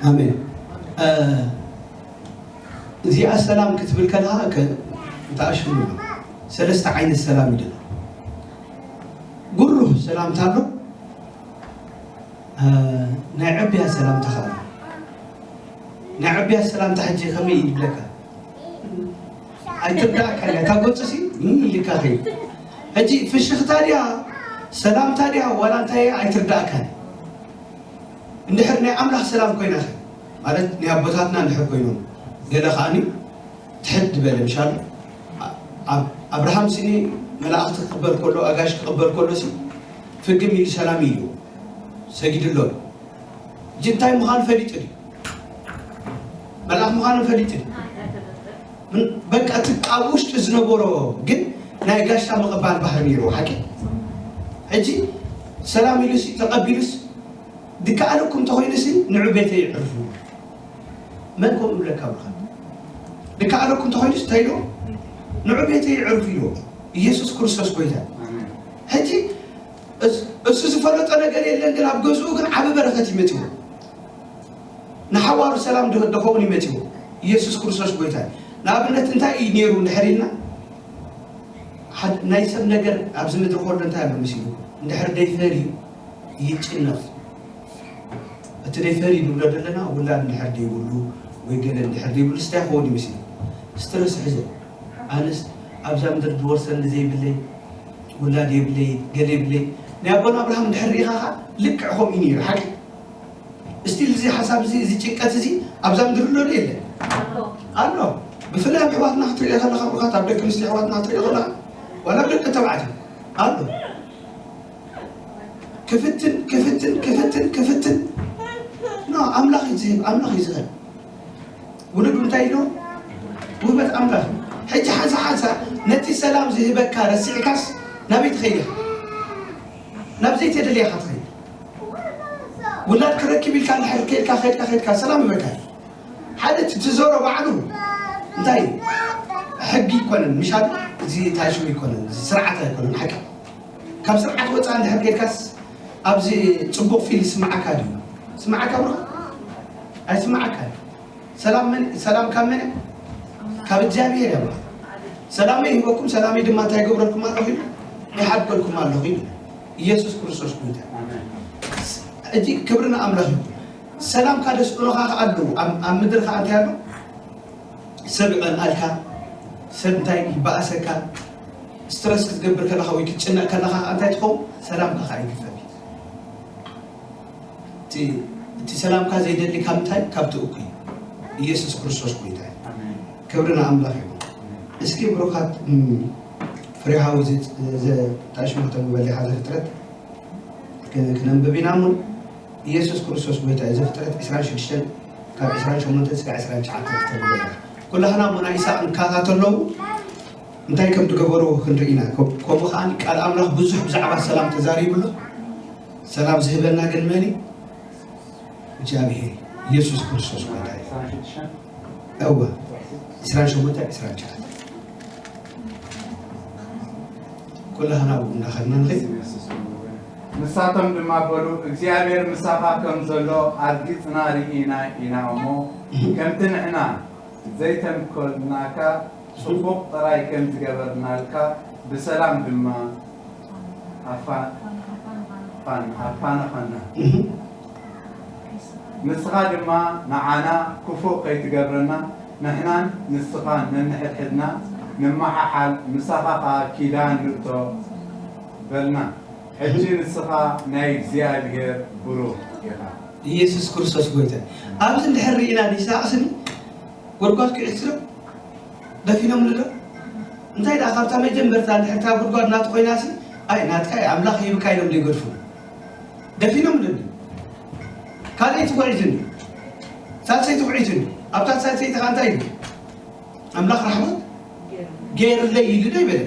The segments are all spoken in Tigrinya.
ኣሜን። እ፣ እዚኣ ሰላም ክትብል ከለኻ ከ-፣ እንታይ ሽሙ ነው? ሰለስተ ዓይነት ሰላም እዩ ዘሎ። ጉሩህ ሰላምታ ኣሎ። እ፣ ናይ ዕብያ ሰላምታ ኸኣ ኣሎ። ናይ ዕብያ ሰላምታ ሕጂ ከመይ እዩ ይብለካ? ኣይትርዳእካ እያ። እታ ገጹ ሲ፣ እም፣ ኢልካ ኸይድ። ሕጂ ፍሽኽታ ድያ፣ ሰላምታ ድያ፣ ዋላ እንታይ እያ ኣይትርዳእካን። እንድሕር ናይ ኣምላኽ ሰላም ኮይና ኸ፣ ማለት ናይ ኣቦታትና እንድሕር ኮይኖም፣ ገለ ኸኣኒ ትሕት ዝበለ ምሻል። ኣ-፣ ኣብ-፣ ኣብርሃም ሲኒ መላእኽቲ ክቕበል ከሎ፣ ኣጋይሽ ክቕበል ከሎ ሲ፣ ፍግም ኢሉ ሰላም ኢሉ ሰጊድሎም። ሕጂ እንታይ ምዃኑ ፈሊጡ ድዩ? መልኣኽ ምዃኑ ፈሊጡ ድዩ? ምን-፣ በቃ እቲ ኣብ ውሽጡ ዝነበሮ ግን ናይ ጋሻ ምቕባል ባህሪ ነይርዎ፣ ሓቂ። ሕጂ ሰላም ኢሉሲ፣ ተቐቢሉስ፣ ድከኣለኩም እንተኾይኑሲ፣ ንዑ ቤተይ ይዕርፉ። መን ከምኡ ይብለካ ብኻ? ድከኣለኩም እንተኾይኑሲ፣ እንታይ ኢልዎ? ንዑ ቤተይ ይዕርፉ ኢልዎ። ኢየሱስ ክርስቶስ ጎይታ። ኣሜን። ሕጂ እስ-፣ እሱ ዝፈለጦ ነገር የለን፣ ግን ኣብ ገዝኡ ግን ዓቢ በረኸት እዩ መጺዎ። ንሓዋሩ ሰላም ዶ-፣ ዶኸውን እዩ መጺዎ። ኢየሱስ ክርስቶስ ጎይታ እዩ። ንኣብነት እንታይ እዩ ነይሩ እንድሕር ኢልና፣ ሓድ-፣ ናይ ሰብ ነገር ኣብዚ ምድሪ ከሎ እንታይ ኣሎ መሲሉ? እንድሕር ደይፈርዩ ይጭነቕ። እቲ ደይፈርዩ ንብሎ ዘለና ውላድ እንድሕር ደይብሉ ወይ ገለ እንድሕር ደይብሉ ስታይ ክኸውን እዩ መሲሉ። ስትረስ ሕዘ። ኣነስ ኣብዛ ምድሪ ዝወርሰኒ ዘይብለይ፣ ውላድ የብለይ፣ ገለ የብለይ። ናይ ኣቦና ኣብርሃም እንድሕር ርኢኻ ኸኣ ልክዕ ከምኡ እዩ ነይሩ፣ ሓቂ። እስቲል እዚ ሓሳብ እዚ፣ እዚ ጭንቀት እዚ ኣብዛ ምድሪ ኣሎ ዶ የለን? ኣሎ። ኣሎ። ብፍላይ ኣብ ኣሕዋትና ክትሪኦ ከለኻ፣ ብኻት ኣብ ደቂ ኣንስትዮ ኣሕዋትና ክትሪኦ ከለኻ፣ ዋላ ኣብ ደቂ ተባዕትዮ ኣሎ። ክፍትን፣ ክፍትን፣ ክፍትን፣ ክፍትን። ኖ፣ ኣምላኽ እዩ ዝህብ፣ ኣምላኽ እዩ ዝህብ። ውሉድ እንታይ ኢሉ? ውህበት ኣምላኽ። ሕጂ ሓንሳ ሓንሳ ነቲ ሰላም ዝህበካ ረሲዕካስ ናበይ ትኸይድ ኢኻ? ናብ ዘይተደልያ ኢኻ ትኸይድ። ውላድ ክረክብ ኢልካ እንድሕር ከይድካ፣ ከይድካ፣ ከይድካ፣ ሰላም ይበካ። ሓደ እቲ ትዞሮ ባዕሉ እንታይ እዩ? ሕጊ ይኮነን፣ ምሽ ኣሎ? እዚ እንታይ ሽሙ ይኮነን፣ እዚ ስርዓት ኣይኮነን፣ ሓቂ። ካብ ስርዓት ወፃእ እንድሕር ከይድካስ፣ ኣብዚ ፅቡቕ ፊል ስምዓካ ድዩ? ስምዓካ ብሩኽ? ኣይስምዓካ። ሰላም መን፣ ሰላም ካብ መን? ካብ እግዚኣብሔር እያ። ሰላመይ ይህበኩም፣ ሰላመይ ድማ እንታይ ይገብረልኩም ኣለኹ ኢሉ? ይሓድገልኩም ኣለኹ ኢሉ። ኢየሱስ ክርስቶስ ጎይታ። ኣሜን። ሕጂ ክብሪ ንኣምላኽ ይኹን። ሰላምካ ደስእኖኻ ከኣ ኣለዉ። ኣብ፣ ኣብ ምድሪ ከኣ እንታይ ኣሎ? ሰብ ይቐንኣልካ፣ ሰብ እንታይ ይበኣሰካ፣ ስትረስ ክትገብር ከለኻ ወይ ክትጭነቕ ከለኻ ከኣ እንታይ ትኸውን? ሰላምካ ከኣ ይግፈፍ። እቲ፣ እቲ ሰላምካ ዘይደሊ ካብ ምንታይ? ካብቲ እኩይ። ኢየሱስ ክርስቶስ ጎይታ እዩ። ኣሜን። ክብሪ ንኣምላኽ ይኹን። ኣሜን። እስኪ ብሩኻት፣ እም፣ ፍሬሃዊ ዘ-፣ ዘ-፣ ታሽሙ ተምበሊኻ ዘፍጥረት ክ-፣ ክነንብብ ኢና እሞ፣ ኢየሱስ ክርስቶስ ጎይታ እዩ። ዘፍጥረት ዕስራን ሽዱሽተን ካብ ዕስራን ሸሞንተን እስካብ ዕስራን ትሽዓተን ክተንብብ ኢና። ኩላህና እሞ ናይ ይስሐቅ ንከታተለው እንታይ ከም ዝገበርዎ ክንርኢ ኢና። ከ-፣ ከምኡ ከኣ ቃል ኣምላኽ ብዙሕ ብዛዕባ ሰላም ተዛሪቡ ኣሎ። ሰላም ዝህበና ግን መን እዩ? እግዚኣብሔር፣ ኢየሱስ ክርስቶስ ጎይታ እዩ። ዕስራን ሽዱሽተን? እወ፣ ዕስራን ሸሞንተን ዕስራን ትሽዓተን። ኩላህና ኣብኡ እንዳኸድና ንኸይድ። ንሳቶም ድማ በሉ፣ እግዚኣብሔር ምሳኻ ከም ዘሎ ኣርጊጽና ርኢና ኢና እሞ፣ ከምቲ ንሕና ዘይተንኮልናካ፣ ጽቡቕ ጥራይ ከም ዝገበርናልካ፣ ብሰላም ድማ ኣፋ-፣ ፋን-፣ ኣፋነኻና። እህ። ንስኻ ድማ ንዓና ክፉእ ከይትገብረና፣ ንሕናን ንስኻን ነንሕድሕድና ንመሓሓል፣ ምሳኻ ኸኣ ኪዳን ንእቶ በልና። ሕጂ ንስኻ ናይ እግዚኣብሔር ብሩኽ ኢኻ። ኢየሱስ ክርስቶስ ጎይታ። ኣብዚ እንድሕር ርኢና ንይስሐቅ ስኒ ጎድጓድ ክዒት ስለ ደፊኖም ንዶ? እንታይ ደኣ ካብታ መጀመርታ እንድሕር እታ ጉድጓድ ናቱ ኮይናሲ፣ ኣይ ናትካ እዩ ኣምላኽ ሂብካ ኢሎም ዘይገድፉ። ደፊኖም ንዶ? ካልኣይቲ ጉዒቱ እንድዩ። ሳልሰይቲ ጉዒቱ እንድዩ። ኣብታ ሳልሰይቲ ከኣ እንታይ ኢሉ? ኣምላኽ ራሕመት ገይርለይ ኢሉ ዶ ይበለ?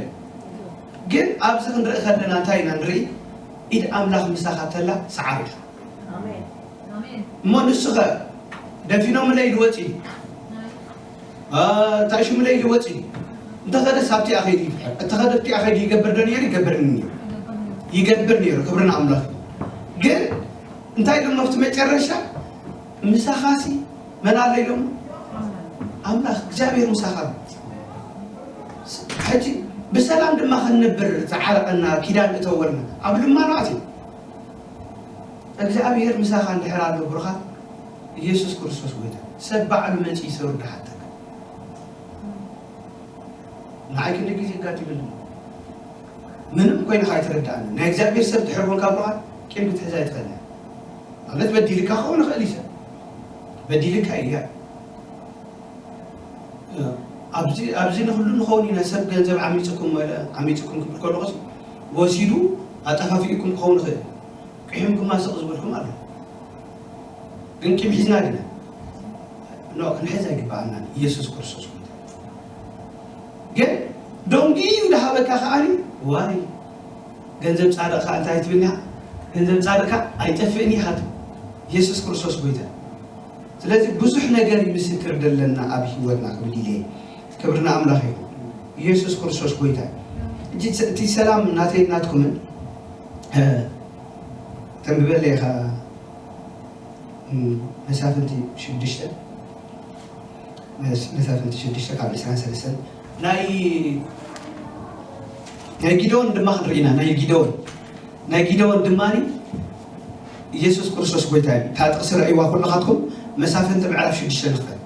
ግን ኣብዚ ክንርኢ ከለና እንታይ ኢና ንርኢ? ኢድ ኣምላኽ ምሳኻ ተላ ሰዓር ኢኻ። ኣሜን። ኣሜን። እሞ ንሱ ኸ ደፊኖምለይ ኢሉ ወጺኡ። አ፣ እንታይ ሽሙለይ ኢሉ ወጺኡ። እንተኸደስ ኣብቲኣ ኸይዱ ይፍሕር። እንተኸደ ኣብቲኣ ኸይዱ ይገብር ዶ ነይሩ? ይገብር ነይሩ። ይገብር ነይሩ። ክብሪ ንኣምላኽ። ግን እንታይ ኢሉ ኣብቲ መጨረሻ? ምሳኻሲ መን ኣሎ ኢሎም? ኣምላኽ እግዚኣብሔር ምሳኻ። ሕጂ ብሰላም ድማ ክንነብር ዝዓረቐና ኪዳን እተወልና ኣብ ልማኖት እዩ። እግዚኣብሔር ምሳኻ እንድሕር ኣሎ ብሩኻ ኢየሱስ ክርስቶስ ጎይታ ሰብ ባዕሉ መጺኡ ይሰውር ድሓተካ ንዓይ ክንዲ ግዜ ይጋድለሉ ምንም ኮይንካ ኣይተረዳእኒ ናይ እግዚኣብሔር ሰብ ድሕር ኮንካ ብሩኻ ቂም ክትሕዝ ኣይትኽእልን ማለት በዲልካ ክኸውን ይኽእል እዩ ሰብ በዲልካ እያ ኣብዚ ንክሉ ንኸውን ኢና ሰብ ገንዘብ ዓሚፅኩም መለ ዓሚፅኩም ክብል ከለኹ ወሲዱ ኣጠፋፊእኩም ክኸውን ይኽእል ቂሒምኩማ ስቕ ዝበልኩም ኣሎ ግን ቂም ሒዝና ዲና ኖ ክንሕዝ ኣይግበኣናን ኢየሱስ ክርስቶስ ግን ደንጉዩ ዝሃበካ ከዓኒ ዋይ ገንዘብ ፃድቕ ከዓ እንታይ ትብል ኢኻ ገንዘብ ፃድቕ ከዓ ኣይጠፍእን ኢኻ ኢየሱስ ክርስቶስ ጎይታ ስለዚ ብዙሕ ነገር ምስክር ዘለና ኣብ ህይወትና ክብል ኢለ ክብርና ኣምላኽ እዩ ኢየሱስ ክርስቶስ ጎይታ እቲ ሰላም ናተይ ናትኩምን ተንብበለ ኢኻ መሳፍንቲ ሽዱሽተ መሳፍንቲ ሽዱሽተ ካብ ዕስራን ሰለስተን ናይ ናይ ጊደዎን ድማ ክንርኢ ኢና ናይ ጊደዎን ናይ ጊደዎን ድማ ኢየሱስ ክርስቶስ ጎይታ እዩ እታ ጥቕሲ ረእይዋ ኩልኻትኩም መሳፍንቲ ምዕራፍ ሽዱሽተ ንኽፈል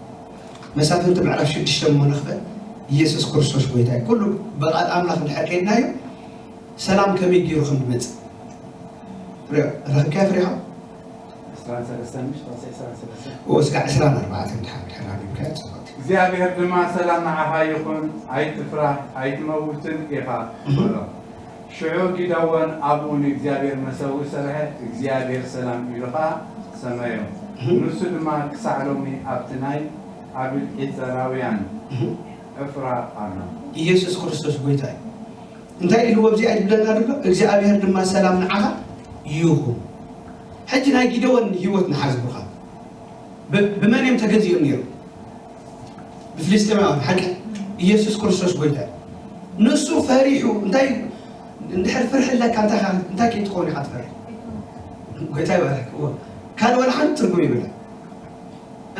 መሳፍንቲ ምዕራፍ ሽዱሽተ እሞ ንኽፈል ኢየሱስ ክርስቶስ ጎይታ እዩ ኩሉ ብቓል ኣምላኽ እንድሕር ከይድናዮ ሰላም ከመይ ገይሩ ከም ዝመጽእ ረኺብካዮ ፍሬኻ እስካ ዕስራን ኣርባዕተን ድሓር ድሕር ኣንቢብካዮ ጽቡቅ እግዚኣብሔር ድማ ሰላም ንዓኻ ይኹን ኣይትፍራህ ኣይትመውትን ኢኻ በሎ ሽዑ ጊደዎን ኣብኡ ንእግዚኣብሔር መሰውኢ ሰርሐ እግዚኣብሔር ሰላም ኢሉ ኸዓ ሰመዮ ንሱ ድማ ክሳዕ ሎሚ ኣብቲ ናይ ኣብልዒፀራውያን ዕፍራ ኣሎ ኢየሱስ ክርስቶስ ጎይታ እዩ እንታይ ኢልዎ ኣብዚ ኣይድብለና ድሎ እግዚኣብሔር ድማ ሰላም ንዓኻ ይኹን ሕጂ ናይ ጊደዎን ህይወት ንሓዝብኻ ብመን እዮም ተገዚኦም ነይሩ ብፍልስጤማውያን ሓቂ ኢየሱስ ክርስቶስ ጎይታ ንሱ ፈሪሑ እንታይ እንድሕር ፍርሒ ኣለካ እንታይ እንታይ ከይትኸውን ኢኻ ትፈርሕ ጎይታ ይባርክ ካልእ ወላ ሓንቲ ትርጉም ይብላ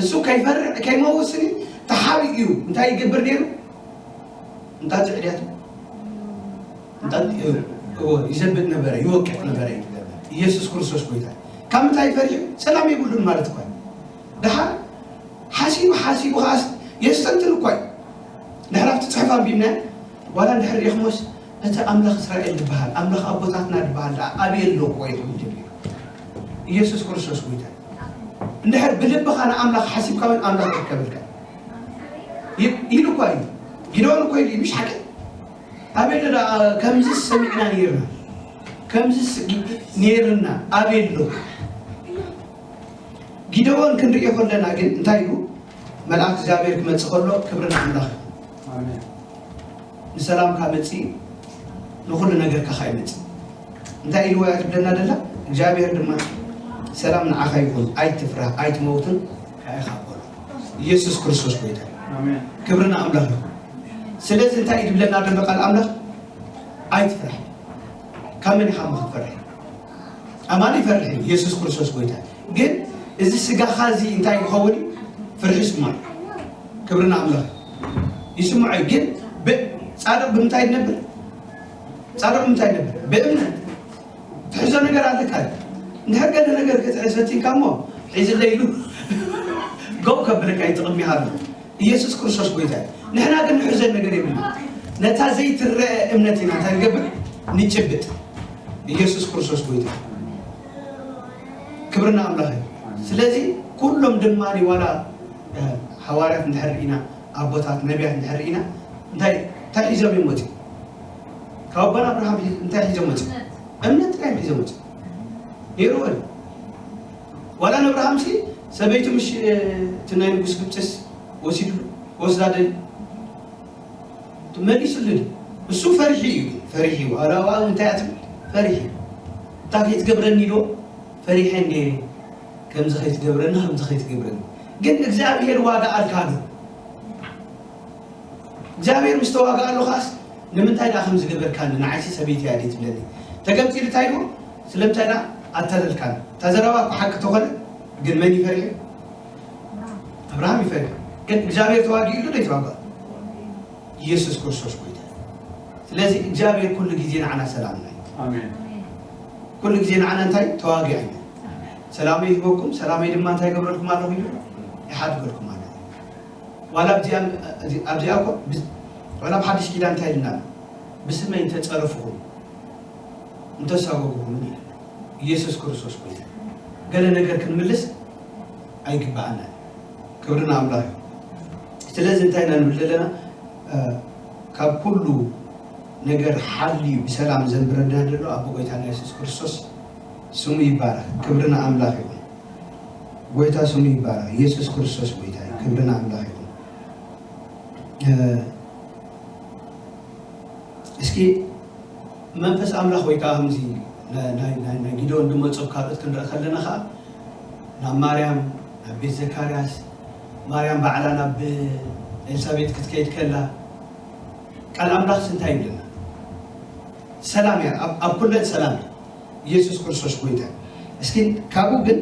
እሱ ከይፈርሕ ከይመውስኒ ተሓቢኡ እዩ እንታይ ይገብር ነይሩ እንጣጢዕ ድያቱ ይዘብጥ ነበረ ይወቅዕ ነበረ ኢየሱስ ክርስቶስ ጎይታ ካብ ምንታይ ፈሪሑ ሰላም የብሉን ማለት እኳ ደሓር ሓሲቡ ሓሲቡ ከዓስ የስተንትን እኳ እዩ ድሕር ኣብቲ ፅሑፍ ኣንቢብና ዋላ እንድሕር ሪእኽሞስ እቲ ኣምላኽ እስራኤል ዝበሃል ኣምላኽ ኣቦታትና ዝበሃል ደኣ ኣበይ ኣሎ እኮ ይኸውን ጀሚሩ ኢየሱስ ክርስቶስ ጎይታ እንድሕር ብልብኻ ንኣምላኽ ሓሲብካ እውን ኣምላኽ ይርከበልካ ኢሉ እኳ እዩ ጊደዎን እኮ ኢሉ ምሽ ሓቂ ኣበይ ደኣ ከምዚ ሰሚዕና ነይርና ከምዚ ነይርና ኣበይ ኣሎ ጊደዎን ክንርእዮ ከለና ግን እንታይ ኢሉ መልኣክ እግዚኣብሔር ክመጽእ ከሎ ክብሪ ንኣምላኽ ንሰላምካ መጽእ ንኩሉ ነገርካ ከይመጽእ እንታይ ኢልዎ እያ ትብለና ደላ እግዚኣብሔር ድማ ሰላም ንዓኻ ይኹን ኣይትፍራህ ኣይትመውትን ኢኻ በሎ ኢየሱስ ክርስቶስ ጎይታ ክብሪ ንኣምላኽ ይኹን ስለዚ እንታይ እዩ ትብለና ደሎ ቃል ኣምላኽ ኣይትፍራህ ካብ መን ኢኻ ክትፈርሕ ኣማን ይፈርሕ ኢየሱስ ክርስቶስ ጎይታ ግን እዚ ስጋኻ እዚ እንታይ ይኸውን ፍርሒ ይስማዕ ክብሪ ንኣምላኽ ይስምዖ እዩ ግን ጻድቕ ብምንታይ ይነብር ጻድቕ ብምንታይ ይነብር ብእምነት ትሕዞ ነገር ኣለካ እንድሕር ገለ ነገር ክትሕዝ ፈቲንካ እሞ ሒዝለ ኢሉ ገው ከብለካ ይጥቕም ይሃሉ ኢየሱስ ክርስቶስ ጎይታ እዩ ንሕና ግን ንሕዘን ነገር የብልና ነታ ዘይትረአ እምነት ኢና እንታይ ንገብር ንጭብጥ ኢየሱስ ክርስቶስ ጎይታ ክብርና ኣምላኽ እዩ ስለዚ ኩሎም ድማ ዋላ ሃዋርያት እንድሕር ኢና ኣቦታት ነቢያት እንድሕር ኢና እንታይ እንታይ ሒዞም እዮም መፅኡ ካብ ኣቦና ኣብርሃም እንታይ ሒዞም መፅኡ እምነት ጥራይ ሒዞም መፅኡ ነይርዎ ዋላ ንኣብርሃምሲ ሰበይቱ ምሽ እቲ ናይ ንጉስ ግብፅስ ወሲድሉ ወስዳ ደል መሊስሉ እሱ ፈሪሒ እዩ ፈሪሒ ዋላ እንታይ ኣትብል ፈሪሒ እንታይ ከይትገብረኒ ዶ ፈሪሐ እንደ ከምዚ ከይትገብረኒ ከምዚ ከይትገብረኒ ግን እግዚኣብሔር ዋጋ ኣልካ ዶ እግዚኣብሔር ምስ ተዋግኣሉ ኸዓስ ንምንታይ ደኣ ከም ዝገበርካኒ ንዓይሲ ሰበይቲ እያ ድዩ ትብለኒ ተገምጢሉ እንታይ ኢልዎ ስለምንታይ ደኣ ኣታለልካኒ እታ ዘረባ እኮ ሓቂ ተኾነ ግን መን ይፈርሕ ኣብርሃም ይፈርህ፣ ግን እግዚኣብሔር ተዋጊእሉ ዶ ይተዋጋእ? ኢየሱስ ክርስቶስ ጎይታ። ስለዚ እግዚኣብሔር ኩሉ ግዜ ንዓና ሰላምና እዩ። ኣሜን። ኩሉ ግዜ ንዓና እንታይ ተዋጊ እዩ። ሰላመይ ይህበኩም፣ ሰላመይ ድማ እንታይ ገብረልኩም ኣለኹ ኢሉ ይሓድገልኩም ኣለኹ። ዋላ ኣብዚኣ ኣብዚኣ እኮ ዋላ ኣብ ሓድሽ ኪዳን እንታይ ኢልና ኣሎ? ብስመይ እንተጸረፍኹም እንተሳጎግኹም ኢሉ ኢየሱስ ክርስቶስ ጎይታ። ገለ ነገር ክንምልስ ኣይግባኣና። ክብርና ኣምላኽ እዩ። ስለዚ እንታይ ኢና ንብል ዘለና? ካብ ኩሉ ነገር ሓልዩ ብሰላም ዘንብረና ዘሎ ኣቦ ጎይታና የሱስ ክርስቶስ ስሙ ይባረክ። ክብርና ኣምላኽ ይኹን። ጎይታ ስሙ ይባረክ። የሱስ ክርስቶስ ጎይታ እዩ። ክብርና ኣምላኽ ይኹን። እስኪ መንፈስ ኣምላኽ ወይ ከዓ ከምዚ ናይ ጊደዎን ድመፁ ካልኦት ክንርኢ ከለና ከዓ ናብ ማርያም ናብ ቤት ዘካርያስ፣ ማርያም ባዕላ ናብ ኤልሳቤጥ ክትከይድ ከላ ቃል ኣምላኽስ እንታይ ይብለና? ሰላም እያ፣ ኣብ ኩለን ሰላም እያ። ኢየሱስ ክርስቶስ ጎይታ። እስኪ ካብኡ ግን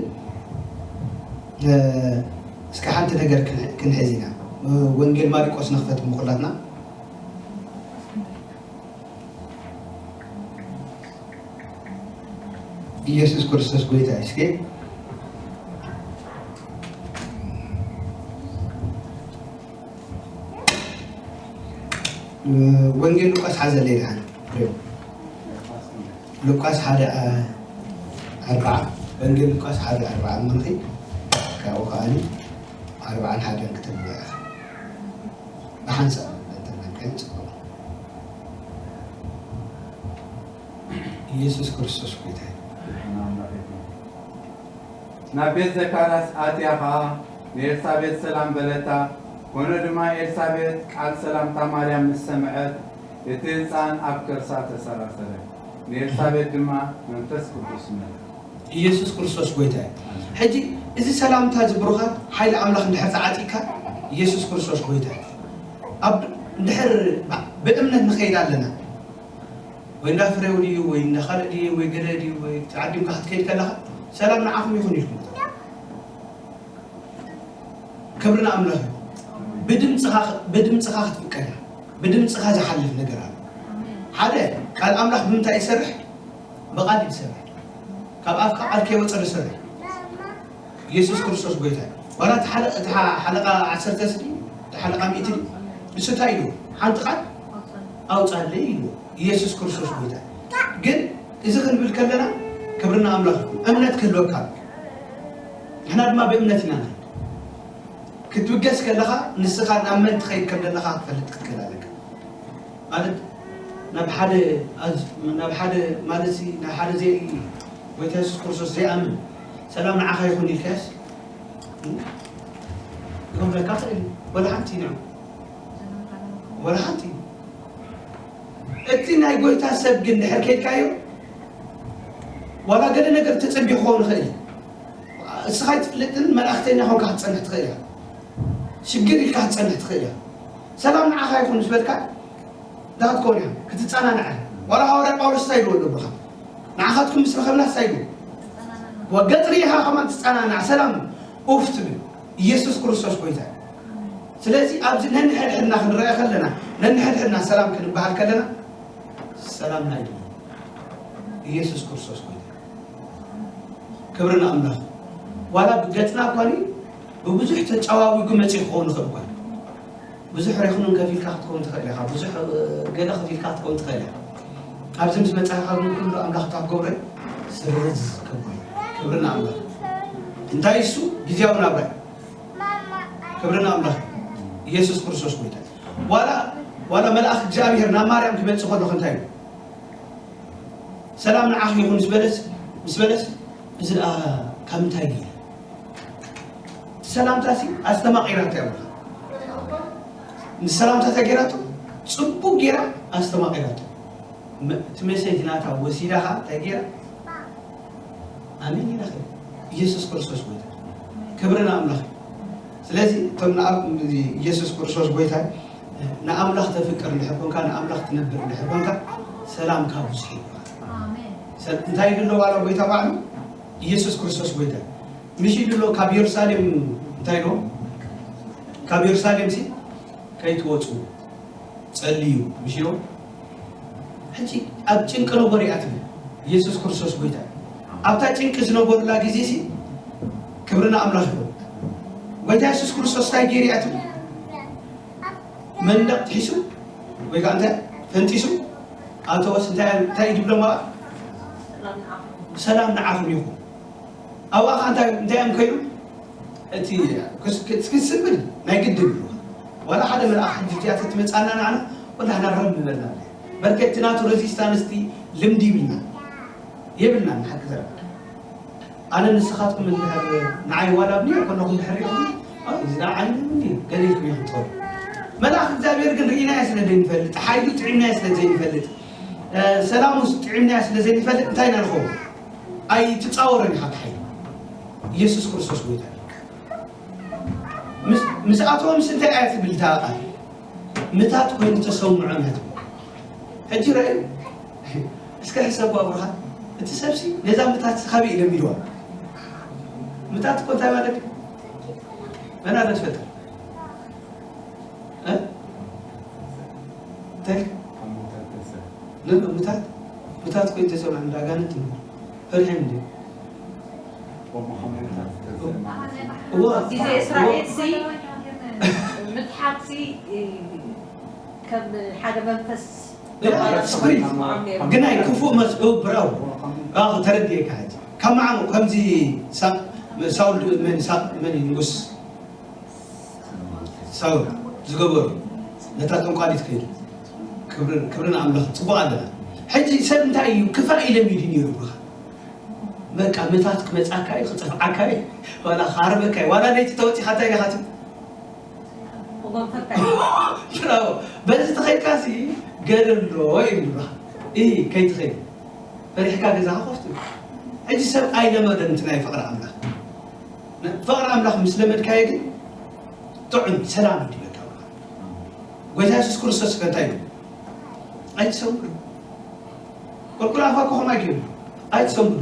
እስኪ ሓንቲ ነገር ክንሕዝ ኢና። ወንጌል ማርቆስ ንኽፈት ምኩላትና። ኢየሱስ ክርስቶስ ጎይታ። እስኪ ወንጌል ሉቃስ ሓዘለይ ደሓን። ሉቃስ ሓደ ኣርባዓ። ወንጌል ሉቃስ ሓደ ኣርባዓ ምንኺ ካብኡ ከኣኒ ኣርባዓን ሓደን ክትብሎ ኢኻ። ብሓንሳብ እንተመልከን ጽቡቕ። ኢየሱስ ክርስቶስ ጎይታ እዩ። ናብ ቤት ዘካርያስ ኣትያ ኸኣ ንኤልሳቤጥ ሰላም በለታ። ኮነ ድማ ኤልሳቤጥ ቃል ሰላምታ ማርያም ምስ ሰምዐት፣ እቲ ህጻን ኣብ ከርሳ ተሰራሰረ፣ ንኤልሳቤጥ ድማ መንፈስ ቅዱስ መላ። ኢየሱስ ክርስቶስ ጎይታ እዩ። ሕጂ እዚ ሰላምታ እዚ ብሩኻት ሓይሊ ኣምላኽ እንድሕር ተዓጢካ ኢየሱስ ክርስቶስ ጎይታ እዩ። ኣብ እንድሕር ብእምነት ንኸይድ ኣለና ወይ እንዳ ፍሬው ድዩ ወይ እንዳ ካልእ ድዩ ወይ ገለ ድዩ ወይ ተዓዲምካ ክትከይድ ከለኻ ሰላም ንዓኹም ይኹን ኢልኩም ክብሪ ንኣምላኽ እዩ። ብድምፅኻ ብድምፅኻ ክትፍቀድ እያ። ብድምፅኻ ዝሓልፍ ነገር ኣሎ። ሓደ ቃል ኣምላኽ ብምንታይ ይሰርሕ? ብቓል እዩ ዝሰርሕ። ካብ ኣፍካ ቃል ከይወፀ ዝሰርሕ ኢየሱስ ክርስቶስ ጎይታ እዩ። ዋላ እቲ ሓለቃ ዓሰርተ ስዲ እቲ ሓለቃ ሚእቲ ንሱ እንታይ ኢሉ? ሓንቲ ቃል ኣውፃለይ ኢሉ። ኢየሱስ ክርስቶስ ጎይታ። ግን እዚ ክንብል ከለና ክብርና ኣምላኽ ይኹን። እምነት ክህልወካ ንሕና ድማ ብእምነት ኢና ንኸይድ። ክትብገስ ከለኻ ንስኻ ናብ መን ትኸይድ ከም ዘለኻ ክትፈልጥ ክትክእል ኣለካ። ማለት ናብ ሓደ ናብ ሓደ ማለት ናብ ሓደ ዘርኢ ጎይታ የሱስ ክርስቶስ ዘይኣምን ሰላም ንዓኻ ይኹን ኢልካስ ክብለካ ክእል ወላ ሓንቲ ንዑ ወላ ሓንቲ እቲ ናይ ጎይታ ሰብ ግን ድሕር ከይድካዮ ዋላ ገለ ነገር ተጸቢሑ ክኸውን ይኽእል እዩ። እስኻ ኣይትፍለጥን፣ መልእኽተኛ ኮንካ ክትጸንሕ ትኽእል ኢኻ። ሽግር ኢልካ ክትጸንሕ ትኽእል ኢኻ። ሰላም ንዓኻ ይኹን ምስ በልካ እንታይ ክትከውን ኢኻ? ክትጸናናዕ ኢኻ። ዋላ ሃዋርያ ጳውሎስ እንታይ ኢልዎ ኣሎ ብኻ? ንዓኻትኩም ምስ ረኸብና እንታይ ኢልዎ? ወገጽ ርኢኻ ከማን ትጸናናዕ፣ ሰላም ኡፍ ትብል። ኢየሱስ ክርስቶስ ጎይታ እዩ። ስለዚ ኣብዚ ነንሕድሕድና ክንረአ ከለና ነንሕድሕድና ሰላም ክንበሃል ከለና ሰላም ናይ ኢየሱስ ክርስቶስ ጎይታ ክብሪ ንኣምላኽ ዋላ ብገጽና እኳ ብብዙሕ ተጫዋዊጉ መጺኡ ክኸውን ይኽእል እኳ ብዙሕ ሬኹንን ከፊልካ ክትከውን ትኽእል ኢኻ ብዙሕ ገለ ከፊልካ ክትከውን ትኽእል ኢኻ ኣብዚ ምስ መጻኻ ግን ኩሉ ኣምላኽ ካብ ገብረ ስርዝ ክብሪ ንኣምላኽ እንታይ እሱ ግዜያዊ ናብራ ክብሪ ንኣምላኽ ኢየሱስ ክርስቶስ ጎይታ ዋላ ዋላ መልኣኽ እግዚኣብሔር ናብ ማርያም ክመጽእ ከሎ እንታይ እዩ ሰላም ንዓኺ ይኹን ምስ በለስ ምስ በለስ እዚ ደኣ ካብ ምንታይ እዩ ሰላምታ ሲ ኣስተማቒራቶ እያ ምስ ሰላምታ ተገይራቶ ጽቡቅ ገይራ ኣስተማቒራቶ ትመሰይቲ ናታ ወሲዳ ኸዓ እንታይ ገይራ ኣሜን ኢላ ኢየሱስ ክርስቶስ ጎይታ ክብሪ ንኣምላኽ ስለዚ እቶም ኢየሱስ ክርስቶስ ጎይታ ንኣምላኽ ተፍቅር እንድሕር ኮንካ ንኣምላኽ ትነብር እንድሕር ኮንካ ሰላምካ ብዙሕ እዩ እንታይ ይብሎ ዋላ ጎይታ ባዕሉ ኢየሱስ ክርስቶስ ጎይታ ምሽ ይብሎ ካብ ኢየሩሳሌም እንታይ ኢሎ ካብ የሩሳሌም ሲ ከይትወፁ ጸልዩ፣ ምሽ ኢሎም። ሕጂ ኣብ ጭንቂ ነበሩ እያ ትብል። ኢየሱስ ክርስቶስ ጎይታ እዩ። ኣብታ ጭንቂ ዝነበሩላ ግዜ ሲ ክብሪ ንኣምላኽ ይኹን። ጎይታ ኢየሱስ ክርስቶስ እንታይ ገይሩ እያ ትብል? መንደቕ ጥሒሱ ወይ ከዓ እንታይ ፈንጢሱ ኣተወስ እንታይ እንታይ ድብሎም? ሰላም ንዓኹም ይኹን። ኣብኣ ኸዓ እንታይ እንታይ እዮም ከይዱ? እቲ ክስ- ክስ- ክስብል ናይ ግድን እዩ። ዋላ ሓደ መልኣኽ ሕጂ እዚኣ ተትመጻና ንዓና ወላ ሕና ረም ንበልና። በርከ እቲ ናቱ ሬዚስታንስ እቲ ልምዲ ይብልና የብልና ንሓቂ ዘረባ። ኣነ ንስኻትኩም እንድሕር ንዓይ ዋላ ኣብኒ ኮነኹም ድሕር ኢኹም እዚ ንዓይ ገለ ኢልኩም ኢኹም ትኸዱ። መልኣኽ እግዚኣብሔር ግን ርኢናዮ ስለ ዘይንፈልጥ፣ ሓይሉ ጥዒምናዮ ስለ ዘይንፈልጥ፣ ሰላሙ ጥዒምናዮ ስለ ዘይንፈልጥ እንታይ ኢና ንኸውን? ኣይትጻወሮን ኢኻ እቲ ሓይሊ። ኢየሱስ ክርስቶስ ጎይታ እዩ። ምስ- ምስ ኣቶም ምስ እንታይ ኣያ ትብል እታ ቃል? ምታት ኮይኑ ተሰምዖም እያ ትብል። ሕጂ ረኣዩ እስከ ሕሰቡ ኣብርኻ እቲ ሰብሲ ነዛ ምታት ካበይ ኢሎም ኢልዋ? ምታት እኮ እንታይ ማለት እዩ? መን ኣለ ትፈልጥ? እ? እንታይ? ን- ምታት ምታት ኮይኑ ተሰምዖም እንዳ ኣጋንንት ፈሪሖም እንዲ እዎ ግዜ እስራኤል ሲ ምትሓት ሲ ከም ሓደ መንፈስ ስፕሪት ግናይ ክፉእ መስኡ ብራው ተረድየካ ሕጂ ካብ መዓሙ ከምዚ ሳውል መን ንጉስ ሳውል ዝገበሩ ነታ ጠንቋሊት ከይዱ ክብሪ ንኣምላኽ ጽቡቕ ኣለና። ሕጂ ሰብ እንታይ እዩ ክፋእ ኢለሚዱ ነይሩ ብኻ በቃ ምታት ክመጻካ እዩ ክጠፍዓካ እዩ ዋላ ክሃርበካ እዩ ዋላ ለይቲ ተወጺኻ እንታይ ኢኻ ትብል ብራቮ በዚ ተኸይድካ ሲ ገለ ኣሎ እዩ ብኻ እ ከይትኸይድ ፈሪሕካ ገዛኻ ኮፍ ትብል። ሕጂ ሰብ ኣይለመደን እቲ ናይ ፍቕሪ ኣምላኽ። ፍቕሪ ኣምላኽ ምስ ለመድካዮ ግን ጥዑም ሰላም እዩ ይበካ። ጎይታ የሱስ ክርስቶስ ከ እንታይ እዩ? ኣይትሰምሩ። ቁልቁል ኣፋ ኮኸም ኣይገይሩ ኣይትሰምሩ።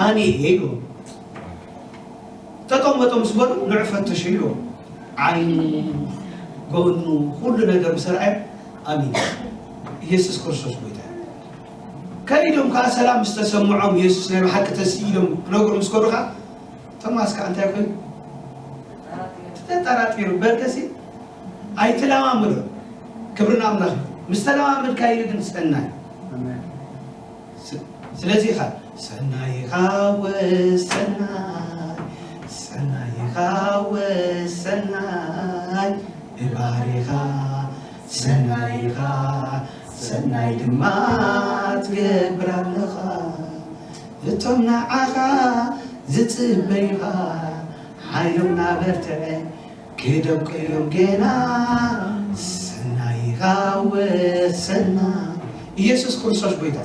ኣነ እየ ኢሉ ጠጠው መጠው ምስ በሉ ንዑ ፈትሹ ኢሉ ዓይኑ ጎኑ ኩሉ ነገር ምስ ረኣየ ኣሚኑ ኢየሱስ ክርስቶስ ጎይታ እዩ። ከይዶም ከዓ ሰላም ምስ ተሰምዖም ኢየሱስ ናይ ብሓቂ ተስኢ ኢሎም ክነግሩ ምስ ከዱ ከዓ ቶማስ ከዓ እንታይ ኮይኑ ተጠራጢሩ በርከሲ ኣይትለማምዶ ክብሪ ንኣምላኽ እዩ። ምስ ተለማመድካዮ ግን ሰናይ ስለዚ ኢኻ ሰናይ ኢኻ ወሰናይ ሰናይ ኢኻ ወሰናይ እባር ኢኻ ሰናይ ኢኻ ሰናይ ድማ ትገብር ኣለኻ እቶም ንዓኻ ዝጽበዩኻ ሓይሎም ናበርትዐ ክደምቁ እዮም ገና ሰናይ ኢኻ ወሰና ኢየሱስ ክርስቶስ ጎይታ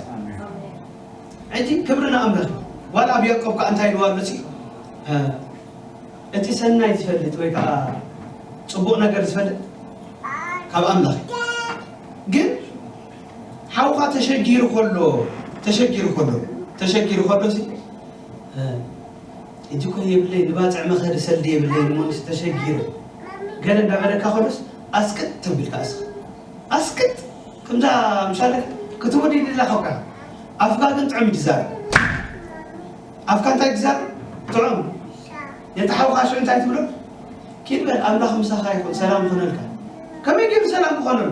ሕጂ ክብሪ ንኣምላኽ ዋላ ኣብ ያዕቆብ ከዓ እንታይ ኢልዋ ኣሎ እቲ ሰናይ ዝፈልጥ ወይ ከዓ ፅቡቕ ነገር ዝፈልጥ ካብ ኣምላኽ ግን ሓውኻ ተሸጊሩ ከሎ ተሸጊሩ ከሎ ተሸጊሩ ከሎ ሕጂ እኮ የብለይ ንባፅዕ መኸዲ ሰልዲ የብለይ ንሞንስ ተሸጊሩ ገለ እንዳበለካ ከሎስ ኣስቅጥ ተቢልካ ኣስቅ ኣስቅጥ ከምዛ ምሻለ ክትወዲ ድላ ከብካ ኣፍካ ግን ጥዑም ይዛረብ ኣፍካ እንታይ ይዛረብ ጥዑም ነቲ ሓውካ ሽዑ እንታይ ትብሎ ኪድ በል ኣምላኽ ምሳኻ ይኹን ሰላም ይኾነልካ ከመይ ገይሩ ሰላም ክኾነሉ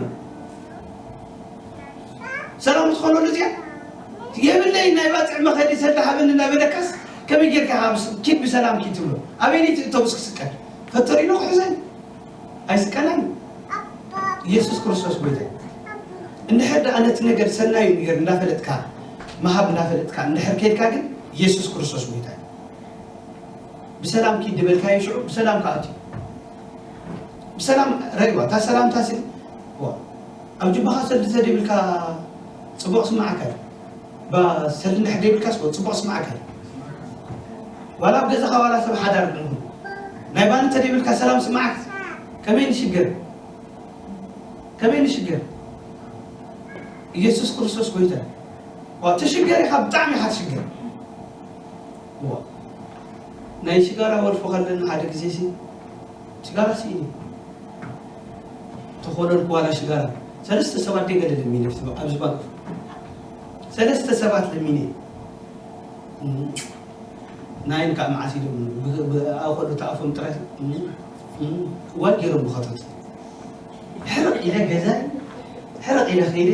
ሰላም ትኾነሉ እዚኣ የብለይ ናይ ባፅዕ መኸዲ ሰልዲ ሃበኒ እናበለካስ ከመይ ጌርካ ኪድ ብሰላም ኪድ ትብሎ ኣበይነይ ትእተውስ ክስቀል ፈተሪኖ ክሕዘን ኣይስቀላን ኢየሱስ ክርስቶስ ጎይታ እንድሕር ደኣ ነቲ ነገር ሰናዩ ነገር እንዳፈለጥካ መሃብ እንዳፈለጥካ እንድሕር ከይድካ ግን ኢየሱስ ክርስቶስ ጎይታ እዩ ብሰላም ኪድ ዝበልካዮ ሽዑ ብሰላም ከኣት እዩ ብሰላም ረእዋ እታ ሰላምታ ሲ ኣብ ጅባኻ ሰልዲ ተደይብልካ ፅቡቕ ስማዓካ እዩ ሰልዲ እንድሕር ደይብልካ ስኮ ፅቡቕ ስማዓካ እዩ ዋላ ኣብ ገዛኻ ዋላ ሰብ ሓዳር ድንኹ ናይ ባኒ ተደይብልካ ሰላም ስማዓካ ከመይ ንሽገር ከመይ ንሽገር ኢየሱስ ክርስቶስ ጎይታ እዩ ትሽገር ኢኻ ብጣዕሚ ኢኻ ትሽገር ናይ ሽጋራ ወልፎ ከለና ሓደ ግዜ ሲ ሽጋራ ስኢኒ ተኾለልኩ ዋላ ሽጋራ። ሰለስተ ሰባት ደይ ገለ ለሚነ ኣብዚ ባንክ። ሰለስተ ሰባት ለሚነ። ናይን ካብ መዓስ ኢሎም ብ-፣ ብ-፣ ኣብ ከሉ ተኣፎም ጥራይ ዋል ገይሮም ብኸተት። ሕርቕ ኢለ ገዛይ፣ ሕርቕ ኢለ ከይደ።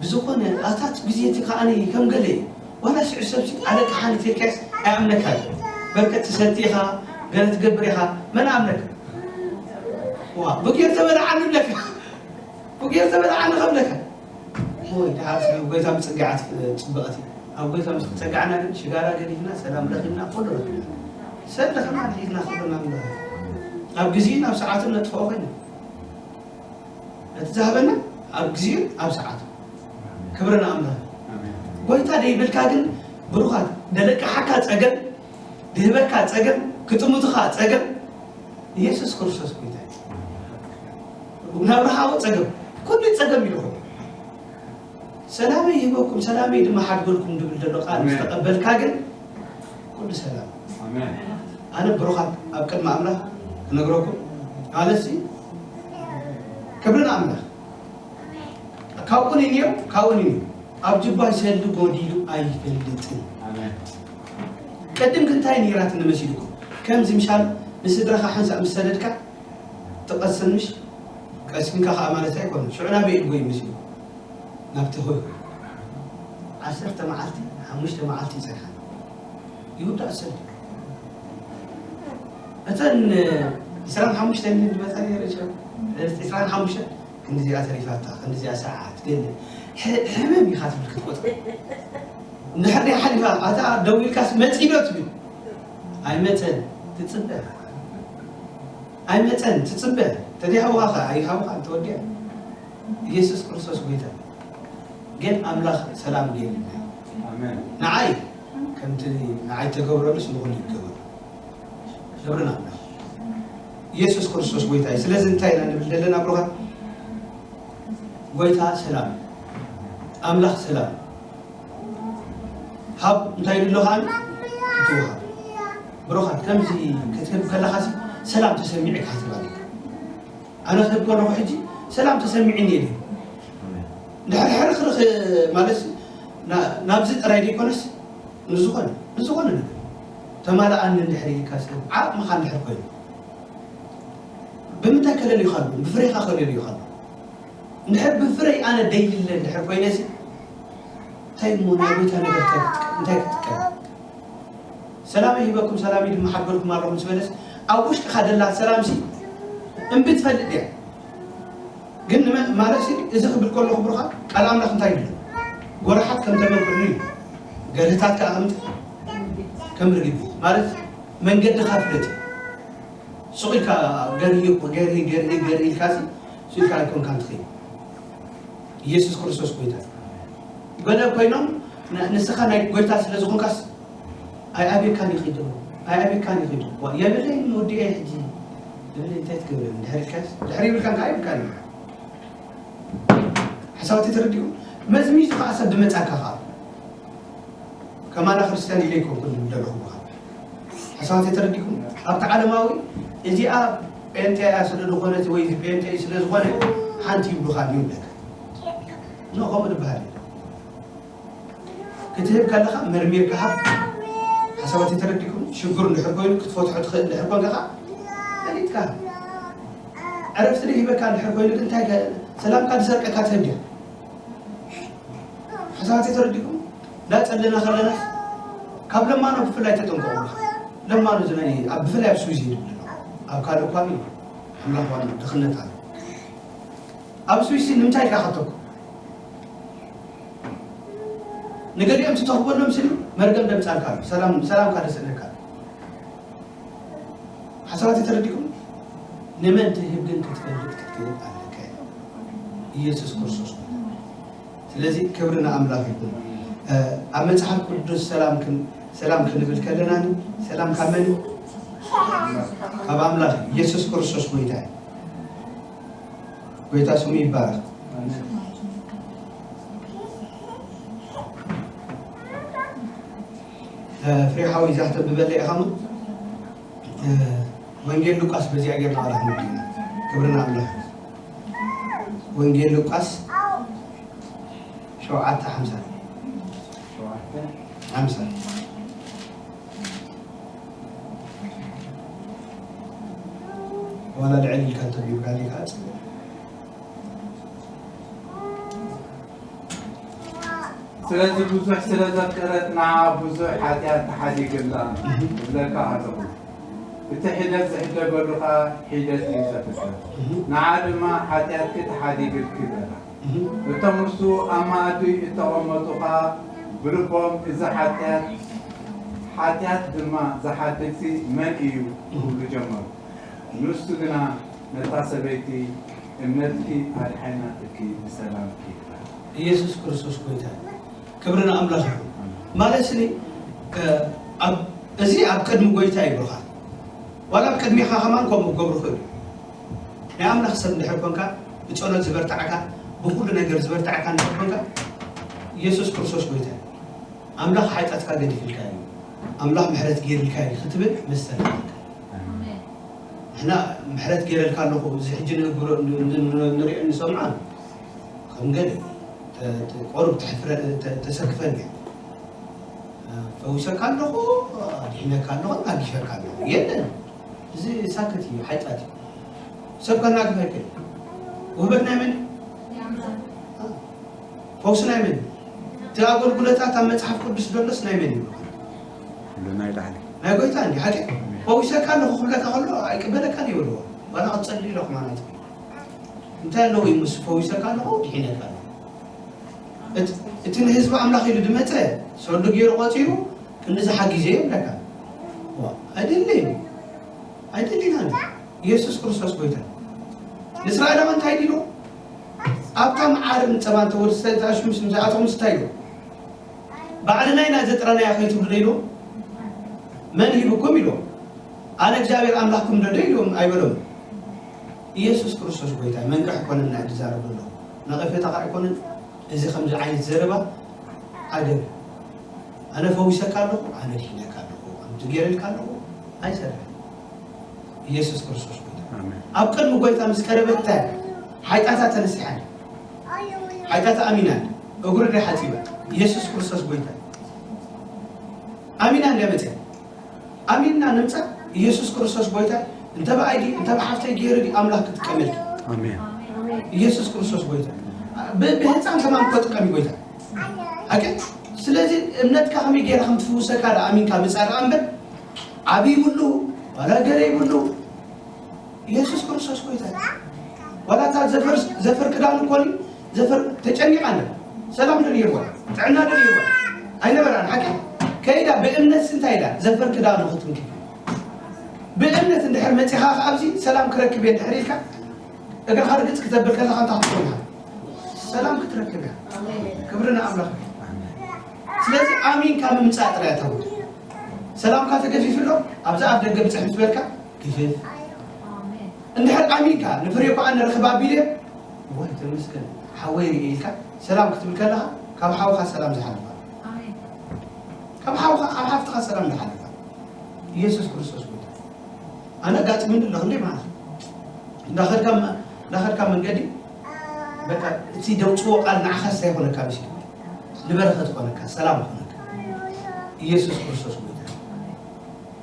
ብዝኾነ ኣታት ግዜ እቲ ከዓኒ ከም ገለ እዩ። ዋላ ሽዑ ሰብሲ ኣለቅሓ ንትልካስ ኣይኣምነካ እዩ። በርከት ትሰቲ ኢኻ፣ ገለ ትገብር ኢኻ፣ መን ኣምነካ? ዋ፣ ብጌር ተበላዓሉ ኣለካ። ብጌር ተበላዓሉ ከብለካ። ወይ፣ ደሓር ስለ ጎይታ ምጽጋዓት ጽብቕቲ። ኣብ ጎይታ ምስ ተጸጋዕና ግን ሽጋራ ገዲፍና፣ ሰላም ረኺብና፣ ኩሉ ረኺብና። ሰለ ከማን ሒዝና ክብርና ንብሎ። ኣብ ግዜን ኣብ ሰዓትን ነጥፍኦ ኮይና። ነቲ ዝሃበና ኣብ ግዜን ኣብ ሰዓቱ። ክብሪ ንኣምላኽ። ኣሜን። ጎይታ ደይብልካ ግን ብሩኻት፣ ደለቅሓካ ጸገም፣ ድህበካ ጸገም፣ ክጥምቱኻ ጸገም፣ ኢየሱስ ክርስቶስ ጎይታ እዩ። ናብ ረሃቦ ጸገም፣ ኩሉ ጸገም ይልኹ። ሰላመይ ይህበኩም፣ ሰላመይ ድማ ሓድገልኩም ድብል ዘሎ ቃል ምስ ኣሜን። ተቐበልካ ግን ኩሉ ሰላም። ኣሜን። ኣነ ብሩኻት ኣብ ቅድሚ ኣምላኽ ክነግረኩም፣ ማለትሲ ክብሪ ንኣምላኽ። ካብኡ ንንየው፣ ካብኡ ንንየው። ኣብ ጅባይ ሰልዲ ጎዲሉ ኣይፈልጥን። ኣሜን። ቅድም ክንታይ ነይራትኒ መሲልኩም? ከምዚ ምሻል ንስድራኻ ሓንሳእ ምስ ሰደድካ ትቐስን ምሽ? ቀሲንካ ከኣ ማለት ኣይኮነን። ሽዑ ናበይ ኢልጎ ይመስልኩም? ናብቲ ሆይ ዓሰርተ መዓልቲ፣ ሓሙሽተ መዓልቲ ይጸንሓ። ይሁዳ ሰልዲ። እተን ዒስራን ሓሙሽተን ድመጻ ነይረ ሸ-፣ ዒስራን ሓሙሽተን ክንዲዚኣ ተሪፋታ፣ ክንዲዚኣ ሰዓት፣ ገለ ሕ-፣ ሕመም ኢኻ ትብል ክትቆጽር። እንድሕር ደይ ሓሊፋ፣ ኣታ ደው ኢልካስ መጺእ ዶ ትብል? ኣይመጸን፣ ትጽበ። ኣይመጸን፣ ትጽበ። ተደይ ሃቡኻ ኸኣ፣ ኣይሃቡኻን፣ ተወዲኣ። ኢየሱስ ክርስቶስ ጎይታ። ግን ኣምላኽ ሰላም ገይሩልና። ኣሜን። ንዓይ ከምቲ ንዓይ ተገብረሉስ ንኹሉ ይገበር። ክብሪ ንኣምላኽ። ኢየሱስ ክርስቶስ ጎይታ እዩ። ስለዚ እንታይ ኢና ንብል ዘለና ብሩኻት? ጎይታ ሰላም፣ ኣምላኽ ሰላም። ሃብ እንታይ ኢሉ ኣሎ ከኣ? ክትወሃብ። ብሩኻት፣ ከምዚ ክትህብ ከለኻሲ ሰላም ተሰሚዑካ ክትብል ኣለካ። ኣነ ክህብ ከለኹ ሕጂ ሰላም ተሰሚዑኒ እየ ድብል። እንድሕር ሕርኽርኽ ማለት ና-፣ ናብዚ ጥራይ ዘይኮነስ ንዝኾነ፣ ንዝኾነ ነገር ተማልኣኒ እንድሕር ኢልካ ሰብ ዓቕምኻ እንድሕር ኮይኑ፣ ብምንታይ ከለልዩኻ ኣለዉ? ብፍሬኻ ከለልዩኻ ኣለዉ። እንድሕር ብፍረይ ኣነ ደይለ እንድሕር ኮይነሲ፣ እንታይ እሞ ናይ ጎይታ ነገር እንታይ ክጥቀም? እንታይ ክጥቀም? ሰላመይ ሂበኩም፣ ሰላመይ ድማ ሓድገልኩም ኣለኹ ምስ በለስ፣ ኣብ ውሽጥኻ ደላ ሰላምሲ እምቢ ትፈልጥ እያ። ግን ንመ-፣ ማለትሲ፣ እዚ ክብል ከለኹ ብሩኻ፣ ቃል ኣምላኽ እንታይ ይብል? ጎራሓት ከም ተመን ኮይኑ እዩ። ገርህታት ከኣ ከም፣ ከም ርግቢ። ማለት፣ መንገድኻ ፍለጥ። ሱቕ ኢልካ ገርሂ፣ ገርሂ፣ ገርሂ፣ ገርሂ ኢልካሲ፣ ሱቕ ኢልካ ኣይኮንካን ትኸይድ። ኢየሱስ ክርስቶስ ጎይታ። ገለ ኮይኖም፣ ን-፣ ንስኻ ናይ ጎይታ ስለ ዝኾንካስ፣ ኣይኣብየካን ይኺድ፣ ኣይኣብየካን ይኺድ። ዋ፣ የብለይን ወዲኤ ሕጂ። የብለይን እንታይ ትገብር? ድሕሪ ኢልካስ፣ ድሕሪ ይብልካን ከኣ ይብልካን እዩ። ሓሳባተይ ተረዲኡ? መዝሚዙ ከኣ ሰብ ድመጻካ ከኣ። ከማና ክርስትያን ኢለ ኣይኮንኩን ዝብል ዘለኹ ምዃን። ሓሳባተይ ተረዲኹም? ኣብቲ ዓለማዊ እዚኣ ጴንጤ እያ ስለ ዝኾነት ወይ እዚ ጴንጤ እዩ ስለ ዝኾነ ሓንቲ ይብሉኻ ድዩ ይብለካ። ኖ፣ ከምኡ ዝበሃል የለን። ክትህብ ከለኻ መርሚርካ ሃብ። ሓሳባተይ ተረዲኹም? ሽግር እንድሕር ኮይኑ ክትፈትሖ ትኽእል እንድሕር ኮንካ ኸዓ ፈሊጥካ። ዕረፍቲ ዘይህበካ እንድሕር ኮይኑ ግን እንታይ ከ-፣ ሰላምካ ዝሰርቀካ ትህብ ድያ? ሓሳባተይ ተረዲኹም? እንዳጸለና ከለና ካብ ለማኖ ብፍላይ ተጠንቀቑ። ለማኖ እዚ ናይ ኣብ፣ ብፍላይ ኣብ ስዊዝ እዩ ዝብል ኣሎ። ኣብ ካልእ እኳ እዩ ኣምላኽ ዋና ድኽነት ኣሎ። ኣብ ስዊዝ ንምንታይ ኢልካ ከተኩ? ንገሊኦም ትተኽበሎም ስኒ መርገም ደምጻልካ ኣሎ። ሰላም፣ ሰላምካ ደስእነካ ኣሎ። ሓሳባተይ ተረዲኹም? ንመን ትህብ ግን ክትፈልጥ ክትክእል ኣለካ። ኢየሱስ ክርስቶስ። ስለዚ ክብሪ ንኣምላኽ ይኹን። እ፣ ኣብ መጽሓፍ ቅዱስ ሰላም ክን-፣ ሰላም ክንብል ከለና ሰላም ካብ መን እዩ? ካብ ኣምላኽ። ኢየሱስ ክርስቶስ ጎይታ እዩ። ጎይታ ስሙ ይባረኽ። እ፣ ፍሬ ሓወይ እዛ ክተንብበለይ ኢኻ እሞ፣ እ፣ ወንጌል ሉቃስ በዚኣ ጌርና ዋላ ክንብል ኢና። ክብሪ ንኣምላኽ። ወንጌል ሉቃስ ሸውዓተ ሓምሳ። ሓምሳ። ዋላ ልዕል ኢልካ እንተቢብካ ሊካ ጽ- ስለዚ ብዙሕ ስለ ዘፍቀረት ንዓ ብዙሕ ሓጢኣት ተሓዲግላ እብለካ ኣለኹ። እቲ ሒደት ዝሕደገሉ ኸኣ ሒደት እዩ ዘፍቅር። ንዓ ድማ ሓጢኣትኪ ተሓዲግልኪ በላ። እቶም እርሱ ኣብ መኣዲ እተቐመጡ ኸኣ ብልቦም፣ እዚ ሓጢኣት ሓጢኣት ድማ ዝሓድግሲ መን እዩ? ክብሉ ጀመሩ። ንሱ ግና ነታ ሰበይቲ፣ እምነትኪ ኣድሓናትኪ፣ ብሰላም ኪዲ በላ። ኢየሱስ ክርስቶስ ጎይታ እዩ። ክብሪ ንኣምላኽ ይኹን። ማለት ስኒ ኣብ እዚ ኣብ ቅድሚ ጎይታ ይብሉኻ። ዋላ ኣብ ቅድሚኻ ከማን ከምኡ ክገብሩ ይኽእሉ። ናይ ኣምላኽ ሰብ እንድሕር ኮንካ፣ ብጸሎት ዝበርታዕካ፣ ብኹሉ ነገር ዝበርታዕካ እንድሕር ኮንካ፣ ኢየሱስ ክርስቶስ ጎይታ እዩ። ኣምላኽ ሓጢኣትካ ገዲፍልካ እዩ፣ ኣምላኽ ምሕረት ገይርልካ እዩ ክትብል መሰል ኣለካ። ንሕና ምሕረት ገይረልካ ኣለኹ፣ እዚ ሕጂ ንእግብሮ ን- ን- ን- ንሪኦ ንሰምዖ ከም ገለ ተ- ተ- ቆሩብ ተሕፍረ- ተ- ተሰክፈን እየ። ፈዊሰካ ኣለኹ፣ ኣድሒነካ ኣለኹ፣ ኣጊሸካ ኣለኹ። የለን፣ እዚ ሳክት እዩ፣ ሓጢኣት እዩ። ሰብ ከናግፍ ኣይክእል። ውህበት ናይ መን እዩ? ፈውሲ ናይ መን እዩ? እቲ ኣገልግሎታት ኣብ መጽሓፍ ቅዱስ ዘሎስ ናይ መን እዩ? ኩሉ ናይ ላዕሊ። ናይ ጎይታ እንዲ ሓቂ ፈዊሰካ ኣለኹ ክብለካ ከሎ ኣይቅበለካን ይብልዎ። ዋላ ክትጸሊ ኢለኹ ማለት እዩ። እንታይ ኣለዎ እዩ ምስ ፈዊሰካ ኣለኹ ድሒነካ ኣለኹ። እት- እቲ ንህዝቢ ኣምላኽ ኢሉ ድመጸ ሰሉ ገይሩ ቆጺሩ ክንዲ ዝሓጊዘ ይብለካ። ዋ፣ ኣይደልን። ኣይደሊናን። ኢየሱስ ክርስቶስ ጎይታ። ንእስራኤላውያን እንታይ ዲሉ? ኣብታ መዓርን ጸባን ተወርሰ ተኣሽሙ ስም ዝኣቶም እንታይ ኢሉ? ባዕልና ኢና ዘጥራናያ ከይትብሉ ኢሉ። መን ሂብኩም ኢሉ? ኣነ እግዚኣብሔር ኣምላኽኩም ዶ ኢሉ ኣይበሎም። ኢየሱስ ክርስቶስ ጎይታ መንቅሕ ኮነና ድዛረብ ኣሎ። ነቐፌታ ከኣ ኣይኮነን። እዚ ከምዚ ዓይነት ዘረባ ዓገብ። ኣነ ፈዊሰካ ኣለኹ፣ ኣነ ድሒነካ ኣለኹ፣ ከምዚ ገይረልካ ኣለኹ ኣይሰርሕን። ኢየሱስ ክርስቶስ ጎይታ። ኣሜን። ኣብ ቅድሚ ጎይታ ምስ ቀረበታ ሓይጣታ ተነሲሓ ሓይጣታ ኣሚና እግሩ ናይ ሓጺባ ኢየሱስ ክርስቶስ ጎይታ ኣሚና እንደ መጸ ኣሚንና ንምጻእ ኢየሱስ ክርስቶስ ጎይታ እንተ ብኣይ ድዩ እንተ ብሓፍተይ ገይሩ ድዩ ኣምላኽ ክጥቀመልኪ ኣሜን። ኢየሱስ ክርስቶስ ጎይታ ብ- ብህፃን ከማን እኮ ጥቀሚ ጎይታ ኣከ ስለዚ እምነትካ ከመይ ገይራ ከም ትፍውሰካ ዳ ኣሚንካ ምፃእ ዳ እምበር ዓብዪ ይብሉ ዋላ ገለ ይብሉ ኢየሱስ ክርስቶስ ጎይታ ዋላ እታ ዘፈር ዘፈር ክዳን እኮ እዩ ዘፈር ተጨኒቃ ኣለ ሰላም ደልየዋ ጥዕና ደልየዋ ኣይነበራን ሓቂ ከይዳ ብእምነት ስንታይ ኢላ ዘፈር ክዳኑ ክትንክፍ ብእምነት እንድሕር መፂኻ ኣብዚ ሰላም ክረክብ እየ እንድሕር ኢልካ እግርኻ ርግፅ ክተብል ከለኻ እንታይ ክትኮንካ ሰላም ክትረክብ እያ ክብሪ ንኣምላኽ ስለዚ ኣሚንካ ምምፃእ ጥራይ ኣታዊ ሰላምካ ተገፊፍሎ ኣብዚ ኣፍ ደገ ብፅሕ ምስ በልካ ግፍፍ እንድሕር ኣሚንካ ንፍሬ እኳ ንረኽብ ኣቢለ ወይ ተመስገን ሓወይ ኢልካ ሰላም ክትብል ከለኻ ካብ ሓውኻ ሰላም ዝሓልፋ ካብ ሓውኻ ካብ ሓፍትኻ ሰላም ዝሓልፋ ኢየሱስ ክርስቶስ ጎይታ ኣነ ኣጋጥምኒ ኣሎ ክንደይ መዓልቲ እንዳኸድካ እንዳኸድካ መንገዲ በቃ እቲ ደውፅዎ ቃል ንዓኻ ስታይ ኮነካ ምስ ንበረኸት ኮነካ ሰላም ኮነካ ኢየሱስ ክርስቶስ ጎይታ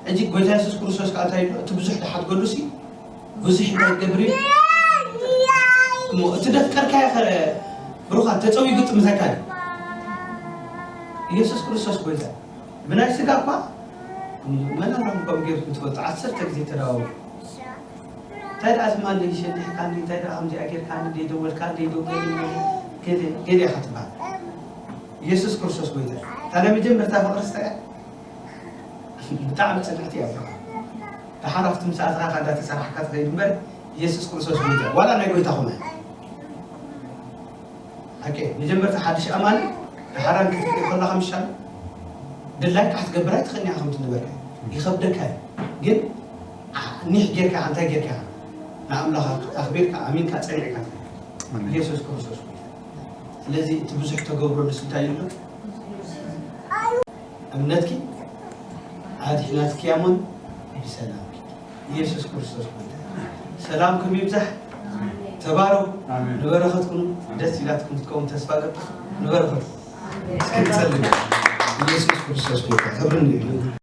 ሕጂ ጎይታ የሱስ ክርስቶስ ከዓ እንታይ ይብሎ እቲ ብዙሕ ድሓትገሉ ሲ ብዙሕ እንታይ ይገብር እዩ እሞ እቲ ደፍቀርካዮ ኸ ብሩኻት ተፀዊጉ ጥምዘካ እዩ ኢየሱስ ክርስቶስ ጎይታ ብናይ ስጋ እኳ መን ኣለኹም ከም ገይርኩም ትፈልጡ ዓሰርተ ግዜ ተደዋወሉ እንታይ ደኣ ትማሊ ሸኒሕካኒ እንታይ ደኣ ከምዚኣ ጌርካኒ ደይደወልካ ደይደውለልኒ ገለ ገለ ኢኻ ትበሃል ኢየሱስ ክርስቶስ ጎይታ እታ ናይ መጀመርታ ፍቕሪ ስታይ ብጣዕሚ ጽንዕቲ እያ ብርኻ ደሓር ኣብቲ ምሳእትኻ ካንዳ ተሰራሕካ ትኸይድ እምበር ኢየሱስ ክርስቶስ ጎይታ ዋላ ናይ ጎይታ ኹነ ኣኬ መጀመርታ ሓድሽ ኣማኒ ደሓራን ክትርኢ ከለኻ ምሻል ድላይካ ክትገብር ኣይትኽእልን ኢኻ ከምቲ ነበርካ ይኸብደካ እዩ ግን ኒሕ ጌርካ እንታይ ጌርካ ንኣምላኽ ኣኽቢርካ ኣሚንካ ጸኒዕካ ኢየሱስ ክርስቶስ ስለዚ እቲ ብዙሕ ተገብረሉስ እንታይ ይብሎ እምነትኪ ኣድሒናትኪ እያ እሞን ብሰላም ኢየሱስ ክርስቶስ ጎይታ ሰላምኩም ይብዛሕ ተባረኹ። ንበረኸት ኩኑ። ደስ ኢላትኩም ክትከውን ተስፋ ገብር። ንበረኸት። እስኪ ንጸልይ። ኢየሱስ ክርስቶስ ጎይታ ክብርን እዩ።